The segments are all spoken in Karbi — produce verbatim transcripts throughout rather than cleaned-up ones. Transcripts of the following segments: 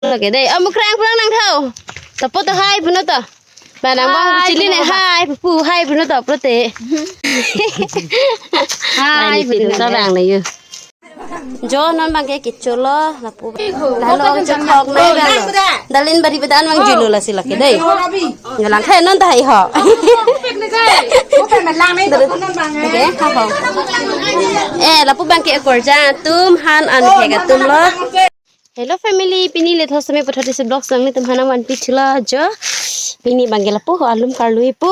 Lake dei, Amukrang pulang nangthu. Tapo ta hi punon to. Ba nang bang Hi, chili ne punon ba. Hi, pu hi punon to, pulote. Hi, Hi, punon to. Bang le yo. Jo non bangke kecholo, lapu. Lapu Lalu bang chok chok nai bang lo. Dalin bari bedan bang julo lasi lake dei. Ngelang khe non ta hi ho. Oke, ha ho. Eh, lapu bangke ekorja atum han an hek atum lo. Hello family, pini le thos seme pathot isi vlog sang ni tum hana wan pi thila jo. Pini bangke lapu ho alum karlu ipu.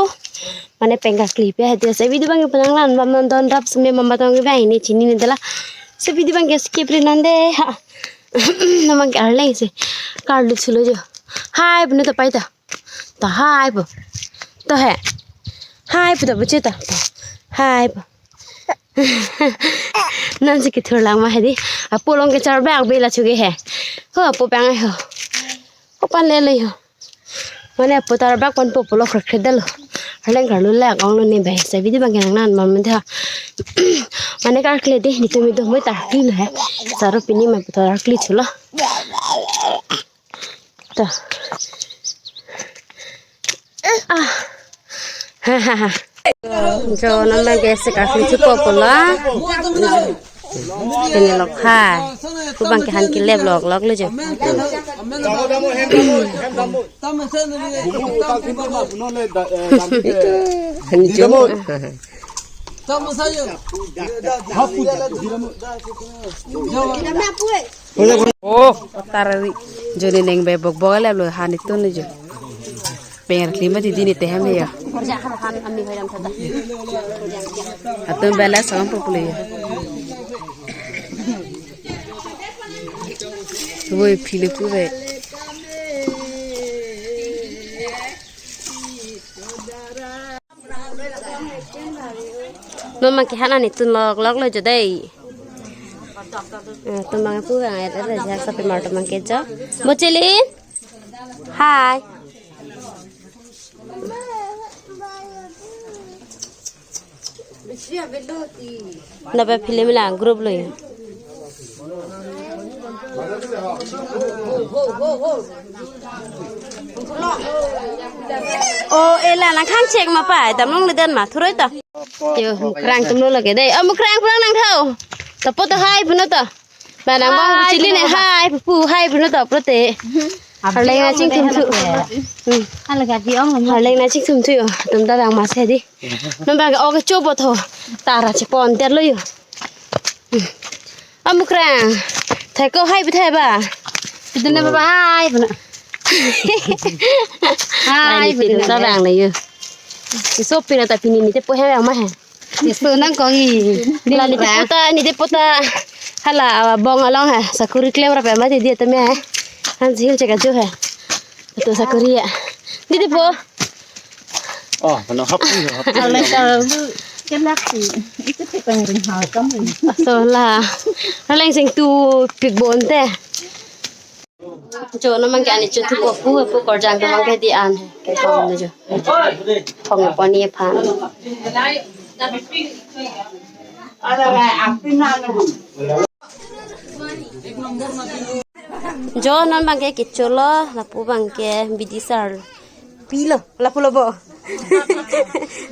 Mane pengka kli pe hadi ase video bangke penang lan bam non don rap seme mama tong ke bang ini chini ni dela. Se video bangke skip ri nande ha. Namang ke arleng se. Karlu chulo jo. Hi, punon to pai ta. Ta hi pu. To he. Hi pu ta buche ta. Hi pu. Nonsi kethur lang ma hedi. Apo along kechar bak bela chuge he. Ho apo bang ho. Ho pan le le ho. Mane apo tar bak pan po pulo krekre dalo. Arleng karlu lak ong lo ne bai. Se video bangke nang nan mam de ha. Mane karkle dei nitum itum moi ta kli lo he. Saro pini ma apo tar kli chulo. To. Ah. Jo non bangke se karkli chupo pulo. Pini lok ha. Pu bangke han kelep lok lok lo jo. Han jo. Oh, tarari. Jo ne neng be bok bok le lo han itum ne jo. Peng kli ma didi ne tehem ya. Atum bela sang po kule ya. Woi phile pu be. Non bangke han an itum lok lok lo jo dei. Eh, tum bang pu bang et et jak sapi mar tum bangke jo. Mo chili. Hi. Na ba film la group lo ya. Oh, ela nang khang chek ma pai, tam long le den ma, thuroi ta. Yo, Mukrang atum lo lake dei. Oh, Mukrang pulang nangthu. Tapo ta hi punon to. Ba nang bang Hi, chili ne punon ba. Hi, pu hi punon to, pulote. Arleng na chingthum thu. Hmm. Ala ka di ong mo. Arleng na chingthum thu yo. Tum ta bang ma se di. Non bang oke chopo tho. Tara chepon ter lo yo. Amukrang. Thai ko hi pu thai ba. Itu na ba hi punon. Hi, Hi, pini punon ta ba. Bang le yo. Iso pina ta pini ni te po he bang ma he. Iso nang kong i. La ni te po ta, ni te po ta. Hala, awa bong along he. Sakuri klem rap ma te dia te me he. Han jil cheka jo he. Itu sakuri ya. Ni te po. Oh, no hap ni hap. Alai kalau lu kelak sih. Itu sih pengen hal kamu. So la. Aleng sing tu pik bon te. Jo non bangke ani chu thupo pu pu korjang ke bangke di an. Ke kong jo. Kong poni phan. Jo non bangke kecholo lapu bangke bidi sar. Pilo, lapu lo bo.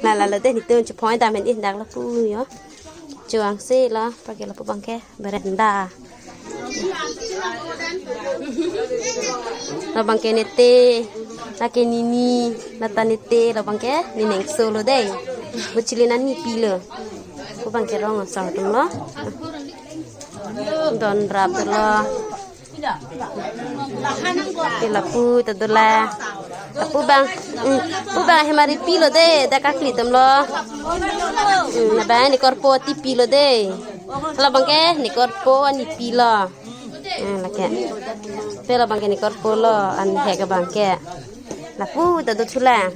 La la lo te nitum chepon dam hen indak lapu yo. Chuang se la, bangke lapu bangke berenda. La bangke nete, la ke nini, la ta nete, la bangke nineng solo dei. Buchili nani pilo. Pu bangke rong asar tum lo. Don rap lo. Ke lapu ta dola. Lapu bang, mm, pu bang hemari pilo de, da kakli tum lo. Mm, na bang ni korpo ti pilo de. La bangke ni korpo ni pilo. Mm, lake. Pe la bangke ni korpo lo, an he ke bangke. Lapu ta do chula.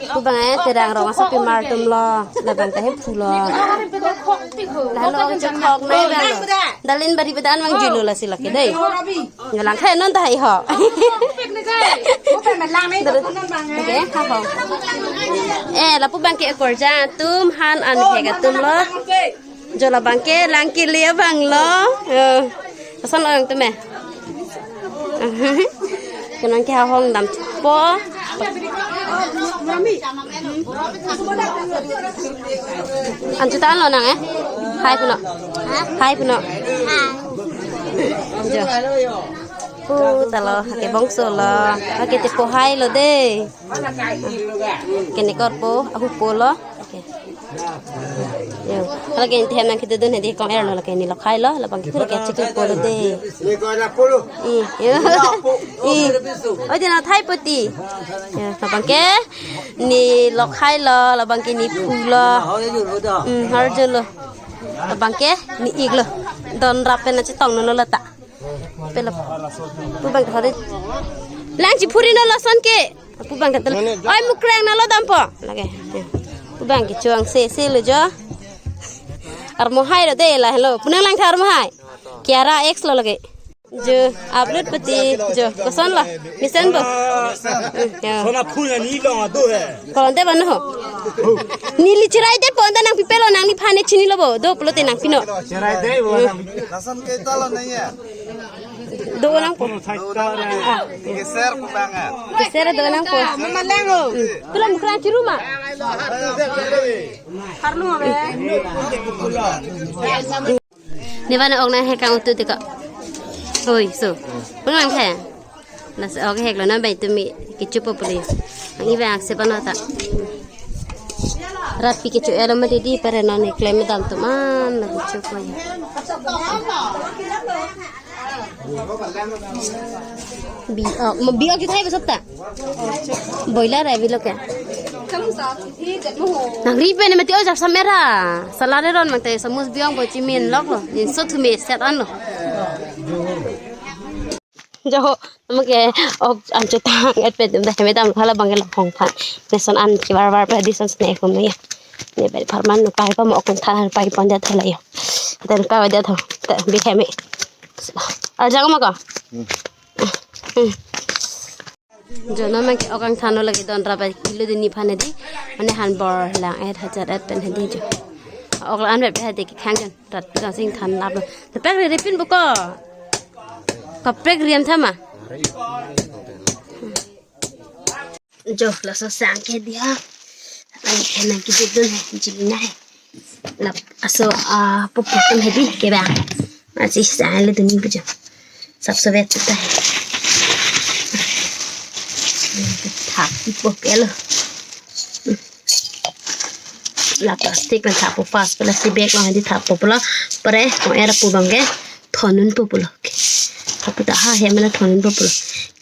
Pu bang eh terang rong asapi mar tum lo. La bang ta hem phu lo. La lo ke chok nai bang lo. Dalin bari bedan bang julo lasi lake dei. Ngelang khe non ta hai ho. Oke, ha ho. Eh, lapu bangke ekorja atum han an he atum lo. Jo la bangke lang kili abang lo. Eh, pasan orang tu me. Kenang ke ahong dampo. An chuta lo nang, eh? Hai puno. Hai puno. Hai. Jo. Pu ta lo, ke bongso lo. Ke tepo hai lo de. Ke ne korpo, ahupo lo. Oke. Yo. Lake ne hem nangkedodun hedi kong-er lo, lake ne lokhai lo, labang ke lake chiklo po lo de. Hmm, yo. Hmm. Oi, de na thai poti. Yo, labang ke ne lokhai lo, labang ke ne phu lo. Hmm, harjo lo. Labang ke ne ik lo. Don rap pen na chetong non lo ta. Pelo. Pu bang hari. Lang chiphuri non lason ke. Pu bang katel. Oi, mukreng nalo dampo. Lake. Pu bang ke chuang se se lo jo. Armo hai lo de la hello. Pu nang lang tha armo hai. Kiara X lo lake. Jo, upload poti jo. Koson lo. Mesen bo. Ya. Sona phu na ni long ado hai. Kolon te ban ho. Neli chirai te ponda nangpi pelo, nangliphan ne chinilo bo. Do pulote nangpino. Chirai te bo nang. Lason ke ta lo nang ya. Do nangpo. Ah. Geser pu bang ya. Geser do nangpo. Mama lang ho. Hmm. Pulang bukan di rumah. Parlo ma be. Ne bana ok nang hek kang utu tiko. Oi, so. Pulang khe. Laso ok hek lo na bai tumi kecho po puli. Ang iba ak se pano ta. Rat pi kecho elo ma didi pare non ne klem dam tum an na kecho po ya. Bi ok, mo bi ok ju thai besok ta. Boiler hai bi lo ke. Nangri pen mati ojak samera. Salad ron mati samus biong bo chimin lok lo. Inso thume set an lo. Jo, namo ke ok an chutang et pe dum da heme dam hala bang ke la phong phan. Ne son an chivar var pe di son sne hum ya. Ne pe pharman nu pai pa mo ok than pai pon da thala ya. Ten ka da tho. Te bi heme. Arjang ma ka. Hmm. Jo, non mang ke ok kangthan lo lake don rap kilo dini phan hedi. Mane han bor lang et hajar et pen hedi jo. Ok la an rap hedi ke khang jan rat kang sing than lap lo. Te pek re pin buko. Kaprek riam thama. Jo, laso sang ke dia. Ai, nang kidudun hai, jina hai. Lap aso, ah, pupu tum hedi kevang. Masih sang lo duni pujo. Sap sovet chuta hai. Thak ipo pelo. La plastic la thak po fast plastic bag la hedi thak po pelo. Pare kong-er pu bang ke. Thonun po pulo. Kapu ta ha he mena thonun po pulo.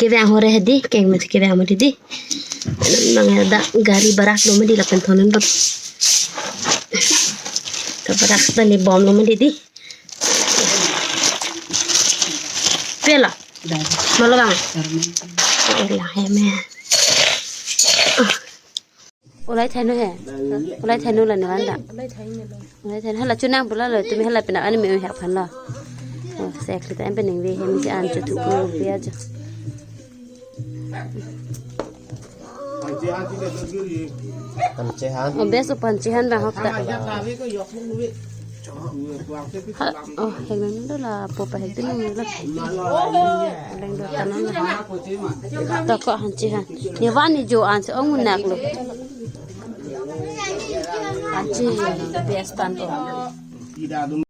Kevang hore hedi, keng mena kevang mo didi. Nang ada gari barak lo medi lapen thonun po. Ka barak ta ni bom lo medi di. Pela. Malo bang. Eh, la he me. Ulai thenu he. Ulai thenu la ni wanda. Ulai thenu hala chunang pula lo, tumi hala pina ani me hek phan lo. Oh, sek lita em pening ve he mi an chu thu pu pe ajo. Panchehan. Oh, bes o panchehan bang hok ta. Ha, oh, hek nang do la po pa hek tin nang lo. Leng do tanan lo. Toko hanchehan. Ni van ni jo an se ong munak lo. Achi best tan to.